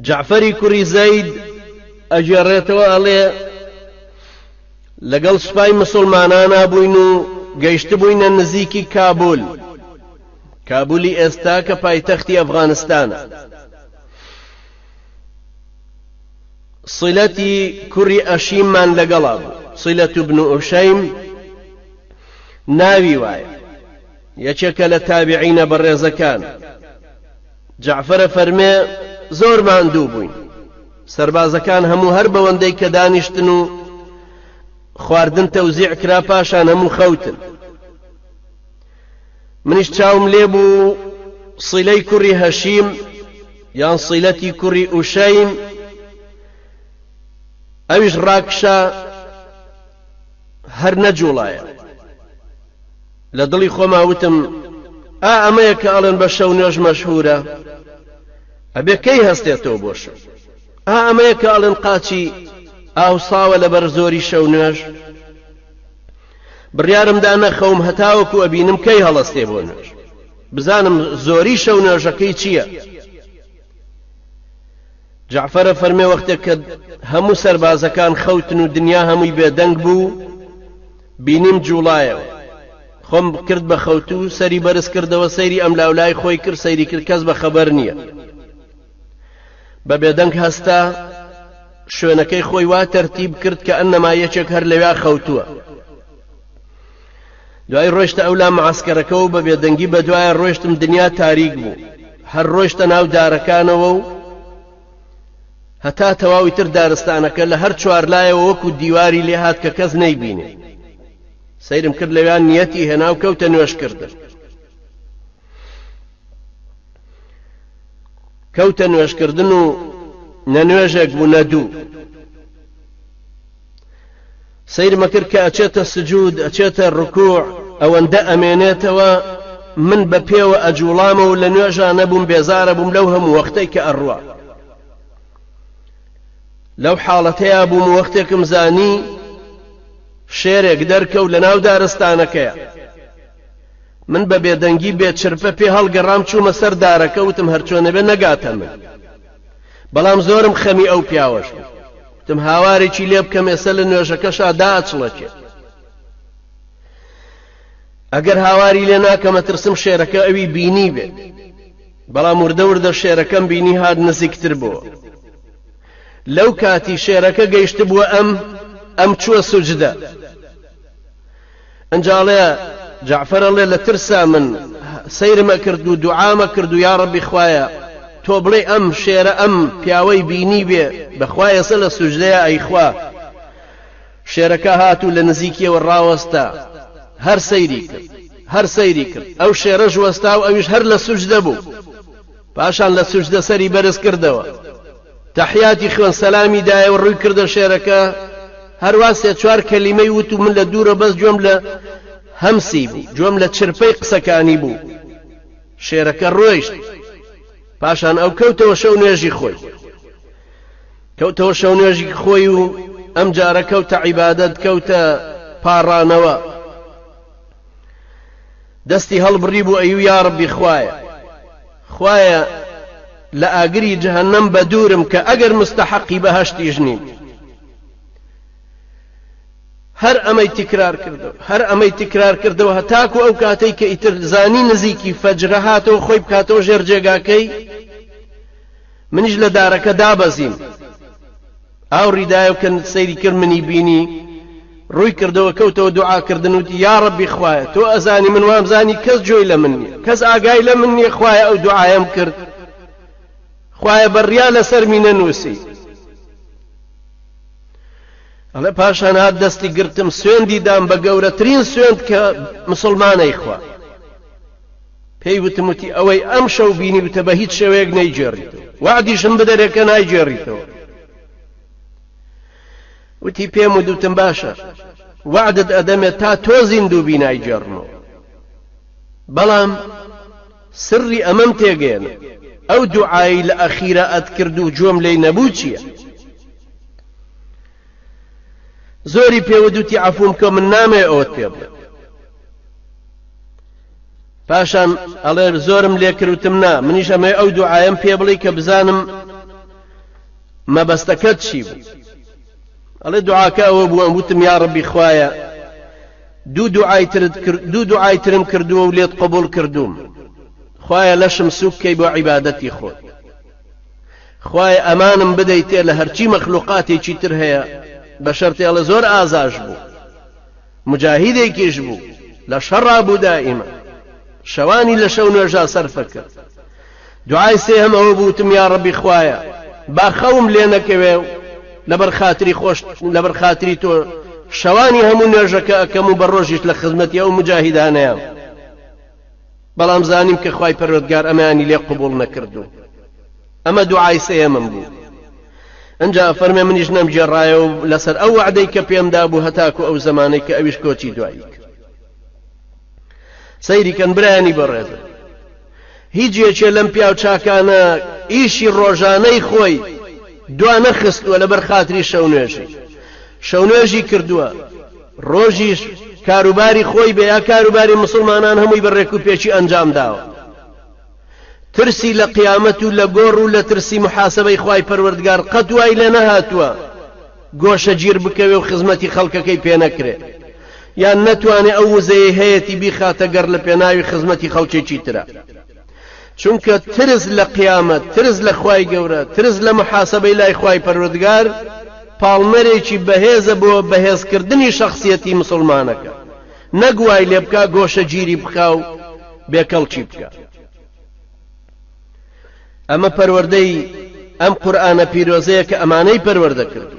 جەعفەری کوڕی زەید ئەگێڕێتەوە ئەڵێ لەگەڵ سوپای مسوڵمانانا بووین و گەیشتبووینە نزیکی کابول، کابولی ئێستا کە پایتەختی ئەفغانستانە. صلەتی کوڕی ئەشیممان لەگەڵا بوو، صلە بن ئوشەیم ناوی وایە، یەکێکە لە تابعینە بەڕێزەکان. جەعفەر ئەفەرمێ، زۆر ماندوو بووین، سەربازەکان هەموو هەر بەوەندەی کە دانیشتن و خواردن تەوزیع کرا پاشان هەموو خەوتن. منیش چاوم لێ بوو سیلەی کوڕی هەشیم یان سیلەتی کوڕی ئوشەیم ئەویش ڕاکشا هەر نەجوڵایە. لە دڵی خۆما وتم ئا ئەمەیە کە ئەڵێن بە شەو نوێژ مەشهورە ئەبێ کەی هەستێتەوە بۆ شەو ئا ئەمەیە کە ئەڵێن قاچی ئاوساوە لەبەر زۆری شەو نوێژ بڕیارم دا نەخەوم هەتاوەکو ئەبینم کەی هەڵەستێ بۆ نوێژ بزانم زۆری شەو نوێژەکەی چییە جەعفەرە فەرمێ وەختێک کە هەموو سەربازەکان خەوتن و دنیا هەمووی بێدەنگ بوو بینیم جوڵایەوە. خۆم کرد بە خەوتوو، سەری بەرز کردەوە سەیری ئەملاولای خۆی کرد، سەیری کرد کەس بە خەبەر نییە. بە بێدەنگ هەستا، شوێنەکەی خۆی وا تەرتیب کرد کە ئەنەما یەکێک هەر لەویا خەوتووە. دوای ڕۆیشتە ئەولا معەسکەرەکە و بە بێدەنگی بە دوایە ڕۆیشتم دنیا تاریک بوو. هەر ڕۆیشتە ناو دارەکانەوە و هەتا تەواوی تر دارستانەکە لە هەر چوارلایەوە وەکو دیواری لێ هات کە کەس نەیبینێ. سەیرم کرد لەویا نیەتی هێنا و کەوتە نوێژ کردن. کەوتە نوێژکردن و نە نوێژێک بوو نە دوو. سەیرمە کرد کە ئەچێتە سجود ئەچێتە ڕکوع ئەوەندە ئەمێنێتەوە من بە پێوە ئەجوڵامە و لە نوێژا نەبووم بێزارە بووم لەو هەموو وەختەی کە ئەڕوا لەو حاڵەتەیا بووم وەختێکم زانی شێرێک دەرکەوت لە ناو دارستانەکەیە من بە بێدەنگی بێ چرپە پێ هەڵگەڕام چوومە سەر دارەکە وتم هەرچۆنە بێ نەگاتە من بەڵام زۆرم خەمی ئەو پیاوەش بوو وتم هاوارێکی لێ بکەم ئێستا لە نوێژەکەشا داچڵەکێ ئەگەر هاواری لێ ناکەمە ترسم شێرەکە ئەوی بینی بێ بەڵام وردە وردە شێرەکەم بینی هات نزیکتر بووە لەو کاتی شێرەکە گەیشت بووە ئەم ئەم چووە سوجدە ئەنجا ئەڵێ جەعفەر ئەڵێ لە ترسا من سەیرم ئەکرد و دوعام ئەکرد و یاڕەبی خوایە تۆ بڵێ ئەم شێرە ئەم پیاوەی بینی بێ بەخوا ئێسە لە سوجدەیە ئەی خوا شێرەکە هات و لە نزیکیەوە ڕاوەستا هەر سەیری کرد هەر سەیری کرد ئەو شێرەش وەستا و ئەویش هەر لە سوجدە بوو پاشان لە سوجدە سەری بەرز کردەوە تەحیاتی خوێن سەلامی دایە و ڕووی کردە شێرەکە هەروا سێ چوار کەلیمەی وت و من لە دوورە بەس گوێم لە هەمسی بوو گوێم لە چرپەی قسەکانی بوو شێرەکە ڕۆیشت پاشان ئەو کەوتەوە شەو نوێژی خۆی کەوتەوە شەو نوێژی خۆی و ئەم جارە کەوتە عیبادەت کەوتە پاڕانەوە دەستی هەڵبڕی بوو ئەیو یاڕەبی خوایە خوایە لە ئاگری جەهەنەم بەدوورم کە ئەگەر مستەحەقی بەهەشتیش نیم هەر ئەمەی تکرار کردەوە هەر ئەمەی تکرار کردەوە هەتاکو ئەو کاتەی کە ئیتر زانی نزیکی فەجرە هاتەوە خۆی بکاتەوە ژێر جێگاکەی منیش لە دارەکە دابەزیم ئاوڕی دایەو کە سەیری کرد منی بینی ڕووی کردەوە کەوتەوە دوعا کردن وتی یا ڕەبی خوایە تۆ ئەزانی من وامزانی کەس گوێی لە من نییە کەس ئاگای لە من نییە خوایە ئەو دوعایم کرد خوایە بە ڕیا لەسەرمی نەنووسی ئەڵێ پاشان هات دەستی گرتم سوێندی دام بە گەورەترین سوێند کە مسلمانەی خوا پێی وتم وتی ئەوەی ئەم شەو بینی وتە بە هیچ شێوەیەک نەیگێڕیتەوە وەعدیشم بدەرێ کە نایگێڕیتەوە وتی پێم و دوتم باشە وەعدت ئەدەمێ تا تۆ زیندوو بی نایگێڕمەوە بەڵام سری ئەمەم تێگەیەنە ئەو دوعایی لە ئەخیرا ئەتکرد و گوێم لێی نەبوو چییە زۆری پێوە دوتی عەفوم کە من نامەوێ ئەوەت پێ بڵێم پاشان ئەڵێ زۆرم لێ کرد وتم نا منیش ئەمەوێ ئەو دوعایم پێ بڵێی کە بزانم. مەبەستەکەت چی بوو؟ ئەڵێ دوعاکە ئەوە بوو ئەم وتم یا ڕەبی خوایە دوو دوعای ترت دوو دوعای ترم کردووە و لێت قبوڵ کردووم خوایە لەشم سوک کەی بۆ عیبادەتی خۆت خوایە ئەمانم بدەیتێ لە هەرچی مەخلوقاتێکی تر هەیە بە شەرتێ ئەڵێ زۆر ئازاش بوو موجاهیدێکیش بوو لە شەڕا بوو دائیمە شەوانی لە شەو نوێژا سەرفە کرد دوعای سێهەم ئەوە بوو وتم یا ڕەبی خوایە با خەوم لێ نەکەوێ و لەبەر خاتری خۆش لەبەر خاتری تۆ شەوانی هەموو نوێژەکە ئەکەم و بە ڕۆژیش لە خزمەتی ئەو مجاهیدانەیە بەڵام زانیم کە خوای پەروەردگار ئەمەیانی لێ قبوڵ نەکردوو ئەمە دوعای سێیەمم بوو ئەنجا ئەفەرمێ منیش نەمگێڕایەوە لەسەر ئەو وەعدەی کە پێم دابوو هەتاکو ئەو زەمانەی کە ئەویش کۆچی دوایی کرد سەیری کەن برایانی بەڕێزم هیچ یەکێ لەم پیاو چاکانە ئیشی ڕۆژانەی خۆی دوا نەخستووە لەبەر خاتری شەونوێژی شەونوێژی کردووە ڕۆژیش کاروباری خۆی بێ یا کاروباری مسلمانان هەمووی بە ڕێک و پێکی ئەنجام داوە ترسی لە قیامەت و لە گۆڕ و لە ترسی محاسبەی خوای پەروەردگار قەت وای لێ نەهاتووە گۆشەگیر بکەوێ و خزمەتی خەڵکەکەی پێ نەکرێ یان نەتوانێ ئەو وزەیەی هەیەتی بیخاتە گەڕ لە پێناوی خزمەتی خەڵکێکی ترە چونکە ترس لە قیامەت ترس لە خوای گەورە ترس لە محاسبەی لای خوای پەروەردگار پاڵنەرێکی بەهێزە بۆ بەهێزکردنی شەخسیەتی مسوڵمانەکە نەک وای لێ بکا گۆشەگیری بکا و بێکەڵکی بکا. ئەمە پەروەردەی ئەم قورئانە پیرۆزەیە کە ئەمانەی پەروەردە کرد.